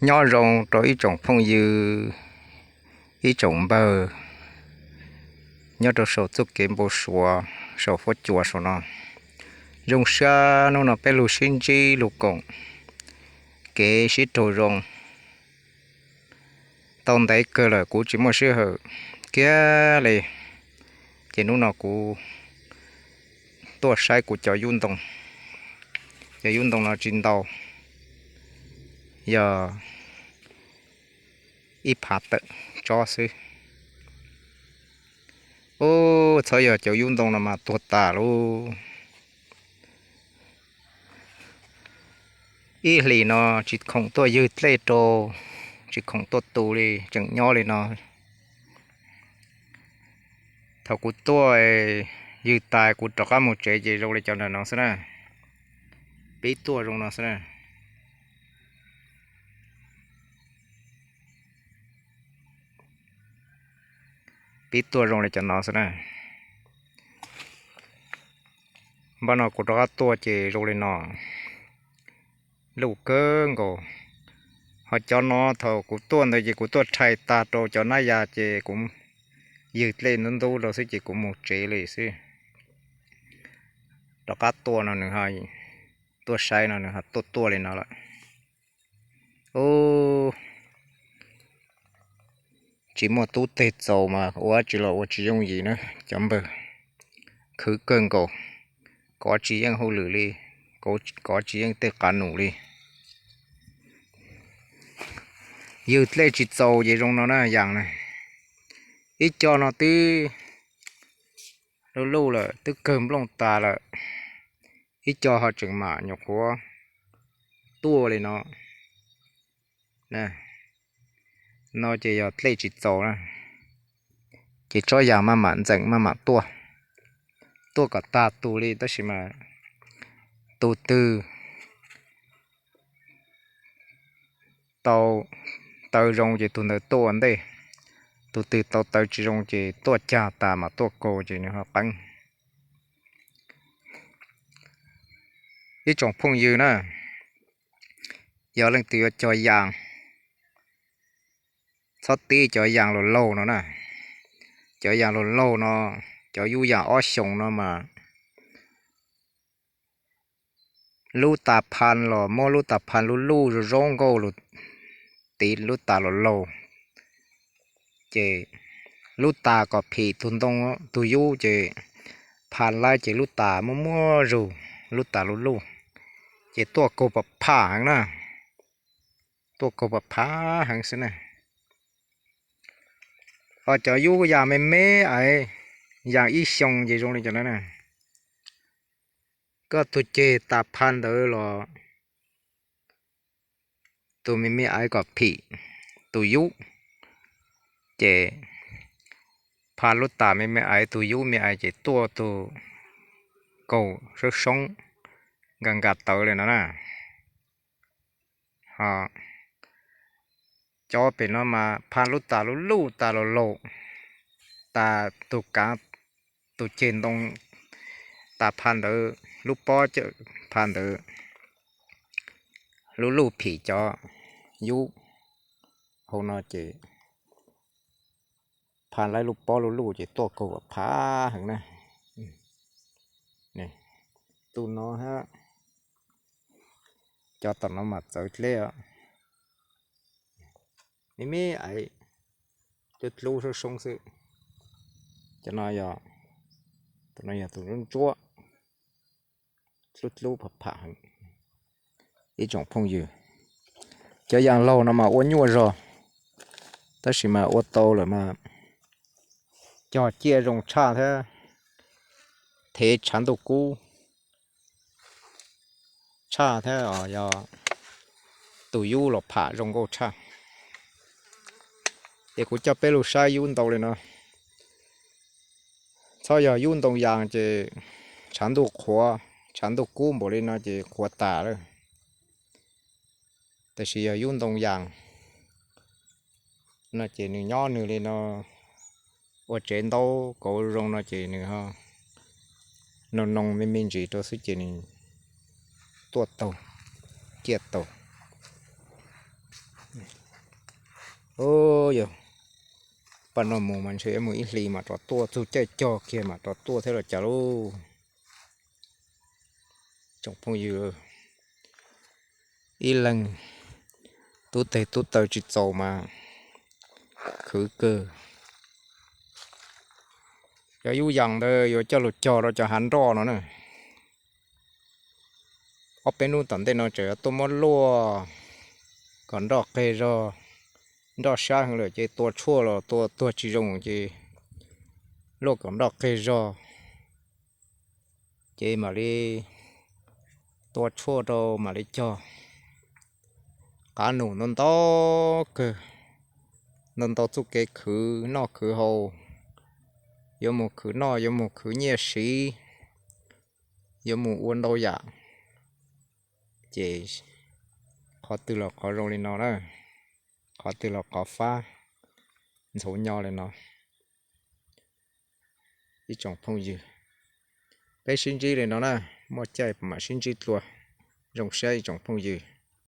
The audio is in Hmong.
Nyob zoo rau ib tsoom phooj ywg, ib tsoom npawg nyob rau saum txoj kev npau suav saum fuab cua saum no. Zoo siab hnub no peb lug sib ntsib lug koom kev sib raug zoo tau ntev kawg lawm, kuv tsis muaj sij hawm kiag li. Ces hnub no kuv tuaj saib kuv cov yub ntoo. Cov yub ntoo no tsis ntau, yog ib phav tawm tsob xwb. Ub, txhob yog cov yub ntoo no mas tuag tas lauj. Ib hlis no tsis khoom tuaj ywg dlej rau, tsis khoom tuaj tu li, tseem nyob li no. Thaum kuv tuaj ywg tas kuv rov qab mus tsev ces zoo li cov nram no xwb na. Pib tuaj zoo no xwb na. Pib tuaj zoo li cov no xwb na. Npaj no kuv rov qab tuaj ces zoo li no, luj kawg nkaus. Ho cov no thaum kuv tuaj ntawd ces kuv tuaj rhais tag rau cov nab yas ces kuv ywg dlej ntub ntub rau xwb ces kuv mus tsev li xwb. Rov qab tuaj no nws, tuaj saib no nws ho tuaj tuaj li no lawm. Ub, tsis muaj tub teg txaus mas ua dab tsi los ua tsis yooj yim na cov npawg. Khwv kawg nkaus, kov tsis yeej hauj lwm li, kov tsis yeej tej qav num li. Ywg dlej tsis txaus ces zoo no na yas na. Ib co no twb luj luj lawm, twb kawg nplooj tas lawm. Ib co ho tseem mam nyuam qhuav tuaj li no. No ces yog dlej tsis txaus na, ces tsob yas maj mam ntxeem maj mam tuaj, tuaj kom tag tus li tab sis mas tus twg tau taw zoo ces tus ntawd tuaj ua ntej, tus twg tau taw tsis zoo ces tuaj cag tas mas tuaj kaus ces nws ho qeeb. Ib tsoom phooj ywg na, yog leej twg yuav cog yas, txhob tib cov yas laug laug no na. Cov yas laug laug no, cov yub yas ob xyoos no mas lub tas phas los muab lub tas phas lub luj zoo zoo nkauj los tiv lub tas laug laug, ces lub tas kom phim tus ntoo, tus yub ces phas laib ces lub tas muaj muaj zug, lub tas lub luj, ces tuaj kaug pam phaj heev na. Tuaj kaug pam phaj heev xwb na. Ho cov yub yas me me aiv, yas ib xyoo ces zoo li cov no na. Koj tus ceg tas phas ntawd los tus me me aiv kom phim tus yub, ces phas lub tas me me aiv tus yub me aiv ces tuaj tus kaug soob soob nkas nkas tawv li no na. Ho cov pem no mas phas lub tas lub luj tas laug laug, tas tus kav, tus ceg ntoo tas phas ntawd, lub pob cawm phas ntawd, lub luj phim cov yub hauv no ces phas laib lub pob lub luj ces tuaj kaug pam phaj heev na. Tus no hab, cov tom no mas txawv dleb os. Me me aiv, dlub dlub soob soob xwb. Cov no yog, tus no yog tus ntsuab ntsuab, dlub dlub pham pham heev. Ib tsoom phooj ywg, cov yas laug no mas ua nyuaj zog, tab sis mas ua tau lawm mas cog ciaj zoo tshaj thiab, thev tshav ntuj kub tshaj thiab, yog tus yub los pham zoo nkauj tshaj. Ces kuv coj peb lug saib yub ntoo li no. Txhob yog yub ntoo yas ces tshav ntuj qhuav, tshav ntuj kub npaum li no ces qhuav tas lawm. Tab sis yog yub ntoo yas no ces nws nyob nws li no, ua tsev ntaub kauv zoo no ces nws ho noo noo me me ntsis rau xwb ces nws tuaj taug, ciaj taug. Ub, yog paj no mus mas ntshe yuav mus ib hlis mam rov tuaj, txug caij cog kiag mam rov tuaj thiab los cas lauj. Tsoom phooj ywg, ib leeg tub teg tub taw tsis txaus mas khwv kawg. Cov yub yas ntawd yuav coj lug cog rau cov hav nroj no na. Ob peb hnub tom ntej no tseem yuav tuaj muab luaj kom nroj qeg zog, nroj sab heev lawm ces tua tshuaj los tua tuag tsis zoo ces luaj kom nroj qeg zog, ces mam li tua tshuaj rau mam li cog. Qav num ntau ntau kawg, ntau ntau txuj kev khwv noj khwv haus, yuav mus khwv noj, yuav mus khwv nyiaj siv, yuav mus ua ntau yam, ces qhov twg los qhov zoo li no na, qhov twg los qhov fab ntxhov nyo li no. Ib tsoom phooj ywg, peb sib ntsib li no na, muaj caij mam sib ntsib dlua. Zoo siab ib tsoom phooj ywg.